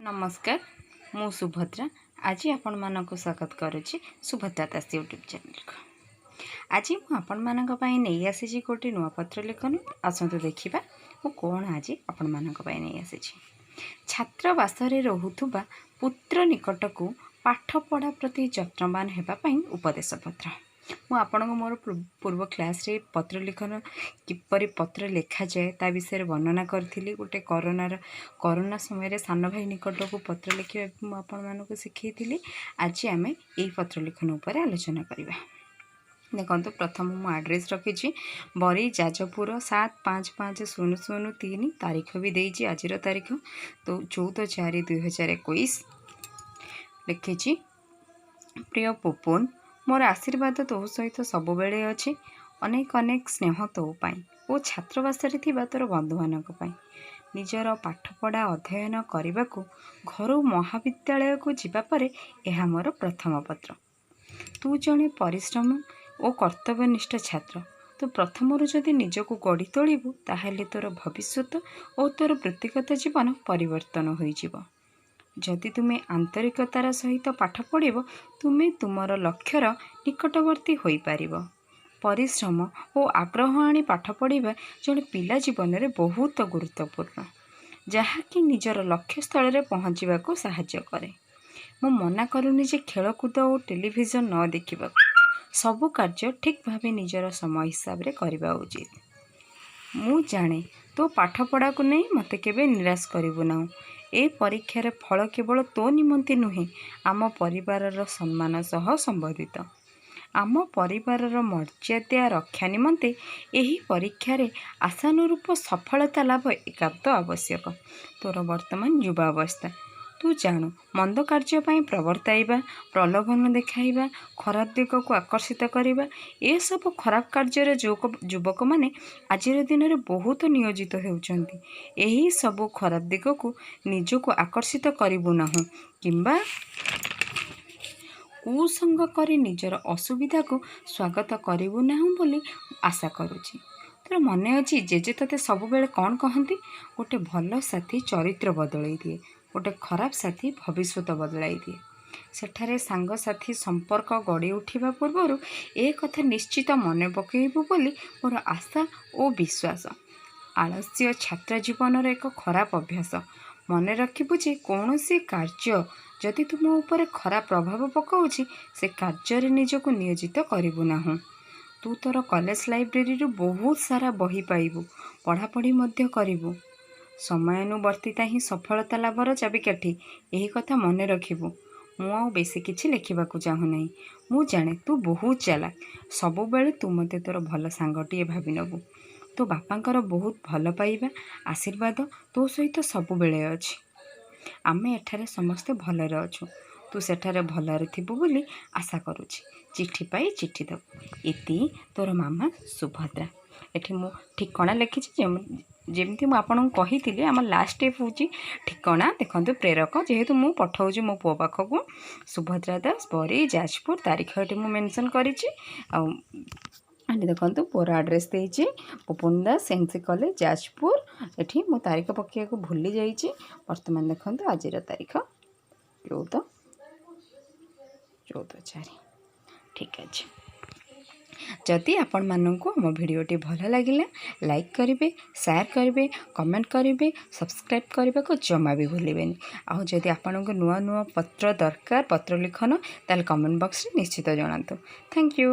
ନମସ୍କାର, ମୁଁ ସୁଭଦ୍ରା। ଆଜି ଆପଣମାନଙ୍କୁ ସ୍ୱାଗତ କରୁଛି ସୁଭଦ୍ରା ଦାସ ୟୁଟ୍ୟୁବ୍ ଚ୍ୟାନେଲକୁ। ଆଜି ମୁଁ ଆପଣମାନଙ୍କ ପାଇଁ ନେଇ ଆସିଛି ଗୋଟେ ନୂଆ ପତ୍ର ଲେଖନ। ଆସନ୍ତୁ ଦେଖିବା ମୁଁ କ'ଣ ଆଜି ଆପଣମାନଙ୍କ ପାଇଁ ନେଇ ଆସିଛି। ଛାତ୍ରାବାସରେ ରହୁଥିବା ପୁତ୍ର ନିକଟକୁ ପାଠପଢ଼ା ପ୍ରତି ଯତ୍ନବାନ ହେବା ପାଇଁ ଉପଦେଶ ପତ୍ର। ମୁଁ ଆପଣଙ୍କୁ ମୋର ପୂର୍ବ କ୍ଲାସ୍ରେ ପତ୍ର ଲିଖନ, କିପରି ପତ୍ର ଲେଖାଯାଏ ତା ବିଷୟରେ ବର୍ଣ୍ଣନା କରିଥିଲି। ଗୋଟେ କରୋନା ସମୟରେ ସାନ ଭାଇ ନିକଟକୁ ପତ୍ର ଲେଖିବା ମୁଁ ଆପଣମାନଙ୍କୁ ଶିଖେଇଥିଲି। ଆଜି ଆମେ ଏଇ ପତ୍ର ଲିଖନ ଉପରେ ଆଲୋଚନା କରିବା। ଦେଖନ୍ତୁ, ପ୍ରଥମ ମୁଁ ଆଡ୍ରେସ୍ ରଖିଛି ବରୀ, ଯାଜପୁର 755003। ତାରିଖ ବି ଦେଇଛି, ଆଜିର ତାରିଖ ତ 14/4/2021। ଲେଖିଛି, ପ୍ରିୟ ପୁପୁନ, ମୋର ଆଶୀର୍ବାଦ ତୋ ସହିତ ସବୁବେଳେ ଅଛି। ଅନେକ ଅନେକ ସ୍ନେହ ତୋ ପାଇଁ ଓ ଛାତ୍ରାବାସରେ ଥିବା ତୋର ବନ୍ଧୁମାନଙ୍କ ପାଇଁ। ନିଜର ପାଠପଢ଼ା ଅଧ୍ୟୟନ କରିବାକୁ ଘରୁ ମହାବିଦ୍ୟାଳୟକୁ ଯିବା ପରେ ଏହା ମୋର ପ୍ରଥମ ପତ୍ର। ତୁ ଜଣେ ପରିଶ୍ରମ ଓ କର୍ତ୍ତବ୍ୟନିଷ୍ଠ ଛାତ୍ର। ତୁ ପ୍ରଥମରୁ ଯଦି ନିଜକୁ ଗଢ଼ି ତୋଳିବୁ, ତାହେଲେ ତୋର ଭବିଷ୍ୟତ ଓ ତୋର ବୃତ୍ତିଗତ ଜୀବନ ପରିବର୍ତ୍ତନ ହୋଇଯିବ। ଯଦି ତୁମେ ଆନ୍ତରିକତାର ସହିତ ପାଠ ପଢ଼ିବ, ତୁମେ ତୁମର ଲକ୍ଷ୍ୟର ନିକଟବର୍ତ୍ତୀ ହୋଇପାରିବ। ପରିଶ୍ରମ ଓ ଆଗ୍ରହ ଆଣି ପାଠ ପଢ଼ିବା ଜଣେ ପିଲା ଜୀବନରେ ବହୁତ ଗୁରୁତ୍ୱପୂର୍ଣ୍ଣ, ଯାହାକି ନିଜର ଲକ୍ଷ୍ୟସ୍ଥଳରେ ପହଞ୍ଚିବାକୁ ସାହାଯ୍ୟ କରେ। ମୁଁ ମନା କରୁନି ଯେ ଖେଳକୁଦ ଓ ଟେଲିଭିଜନ ନ ଦେଖିବାକୁ। ସବୁ କାର୍ଯ୍ୟ ଠିକ୍ ଭାବେ ନିଜର ସମୟ ହିସାବରେ କରିବା ଉଚିତ। ମୁଁ ଜାଣେ, ତୋ ପାଠପଢ଼ାକୁ ନେଇ ମୋତେ କେବେ ନିରାଶ କରିବୁ ନାହିଁ। ଏ ପରୀକ୍ଷାର ଫଳ କେବଳ ତୋ ନିମନ୍ତେ ନୁହେଁ, ଆମ ପରିବାରର ସମ୍ମାନ ସହ ସମ୍ବନ୍ଧିତ। ଆମ ପରିବାରର ମର୍ଯ୍ୟାଦା ରକ୍ଷା ନିମନ୍ତେ ଏହି ପରୀକ୍ଷାରେ ଆଶାନୁରୂପ ସଫଳତା ଲାଭ ଏକାନ୍ତ ଆବଶ୍ୟକ। ତୋର ବର୍ତ୍ତମାନ ଯୁବାବସ୍ଥା। ତୁ ଜାଣୁ, ମନ୍ଦ କାର୍ଯ୍ୟ ପାଇଁ ପ୍ରବର୍ତ୍ତାଇବା, ପ୍ରଲୋଭନ ଦେଖାଇବା, ଖରାପ ଦିଗକୁ ଆକର୍ଷିତ କରିବା, ଏସବୁ ଖରାପ କାର୍ଯ୍ୟରେ ଯୁବକମାନେ ଆଜିର ଦିନରେ ବହୁତ ନିୟୋଜିତ ହେଉଛନ୍ତି। ଏହି ସବୁ ଖରାପ ଦିଗକୁ ନିଜକୁ ଆକର୍ଷିତ କରିବୁ ନାହିଁ କିମ୍ବା କୁସଙ୍ଗ କରି ନିଜର ଅସୁବିଧାକୁ ସ୍ୱାଗତ କରିବୁ ନାହିଁ ବୋଲି ଆଶା କରୁଛି। ତୋର ମନେ ଅଛି, ଜେଜେ ତୋତେ ସବୁବେଳେ କ'ଣ କହନ୍ତି? ଗୋଟେ ଭଲ ସାଥୀ ଚରିତ୍ର ବଦଳାଇ ଦିଏ, ଗୋଟେ ଖରାପ ସାଥୀ ଭବିଷ୍ୟତ ବଦଳାଇ ଦିଏ। ସେଠାରେ ସାଙ୍ଗସାଥି ସମ୍ପର୍କ ଗଢ଼ି ଉଠିବା ପୂର୍ବରୁ ଏ କଥା ନିଶ୍ଚିତ ମନେ ପକାଇବୁ ବୋଲି ମୋର ଆଶା ଓ ବିଶ୍ୱାସ। ଆଳସ୍ୟ ଛାତ୍ର ଜୀବନର ଏକ ଖରାପ ଅଭ୍ୟାସ। ମନେ ରଖିବୁ ଯେ କୌଣସି କାର୍ଯ୍ୟ ଯଦି ତୁମ ଉପରେ ଖରାପ ପ୍ରଭାବ ପକାଉଛି, ସେ କାର୍ଯ୍ୟରେ ନିଜକୁ ନିୟୋଜିତ କରିବୁ ନାହିଁ। ତୁ ତୋର କଲେଜ ଲାଇବ୍ରେରୀରୁ ବହୁତ ସାରା ବହି ପାଇବୁ, ପଢ଼ାପଢ଼ି ମଧ୍ୟ କରିବୁ। ସମୟାନୁବର୍ତ୍ତିତା ହିଁ ସଫଳତା ଲାଭର ଚାବିକାଠି, ଏହି କଥା ମନେ ରଖିବୁ। ମୁଁ ଆଉ ବେଶୀ କିଛି ଲେଖିବାକୁ ଚାହୁଁନାହିଁ। ମୁଁ ଜାଣେ, ତୁ ବହୁତ ଚାଲାକ। ସବୁବେଳେ ତୁ ମୋତେ ତୋର ଭଲ ସାଙ୍ଗଟିଏ ଭାବି ନେବୁ। ତୋ ବାପାଙ୍କର ବହୁତ ଭଲ ପାଇବା, ଆଶୀର୍ବାଦ ତୋ ସହିତ ସବୁବେଳେ ଅଛି। ଆମେ ଏଠାରେ ସମସ୍ତେ ଭଲରେ ଅଛୁ। ତୁ ସେଠାରେ ଭଲରେ ଥିବୁ ବୋଲି ଆଶା କରୁଛି। ଚିଠି ପାଇ ଚିଠି ଦେବୁ। ଇତି, ତୋର ମାମା ସୁଭଦ୍ରା। ଏଠି ମୁଁ ଠିକଣା ଲେଖିଛି। ଯେମିତି ମୁଁ ଆପଣଙ୍କୁ କହିଥିଲି, ଆମ ଲାଷ୍ଟ ଷ୍ଟେପ୍ ହେଉଛି ଠିକଣା। ଦେଖନ୍ତୁ, ପ୍ରେରକ ଯେହେତୁ ମୁଁ ପଠାଉଛି ମୋ ପୁଅ ପାଖକୁ, ସୁଭଦ୍ରା ଦାସ, ବରୀ, ଯାଜପୁର। ତାରିଖ ଏଠି ମୁଁ ମେନସନ୍ କରିଛି। ଆଉ ଏଠି ଦେଖନ୍ତୁ, ପୁଅର ଆଡ୍ରେସ୍ ଦେଇଛି, Pupun Das, N C college, Jajpur. ଏଠି ମୁଁ ତାରିଖ ପକାଇବାକୁ ଭୁଲି ଯାଇଛି। ବର୍ତ୍ତମାନ ଦେଖନ୍ତୁ, ଆଜିର ତାରିଖ 14/4। ଠିକ୍ ଅଛି। ଯଦି ଆପଣମାନଙ୍କୁ ଆମ ଭିଡ଼ିଓଟି ଭଲ ଲାଗିଲା, ଲାଇକ୍ କରିବେ, ସେୟାର କରିବେ, କମେଣ୍ଟ କରିବେ, ସବସ୍କ୍ରାଇବ୍ କରିବାକୁ ଜମା ବି ଭୁଲିବେନି। ଆଉ ଯଦି ଆପଣଙ୍କୁ ନୂଆ ନୂଆ ପତ୍ର ଦରକାର, ପତ୍ର ଲିଖନ, ତାହେଲେ କମେଣ୍ଟ ବକ୍ସରେ ନିଶ୍ଚିତ ଜଣାନ୍ତୁ। Thank you.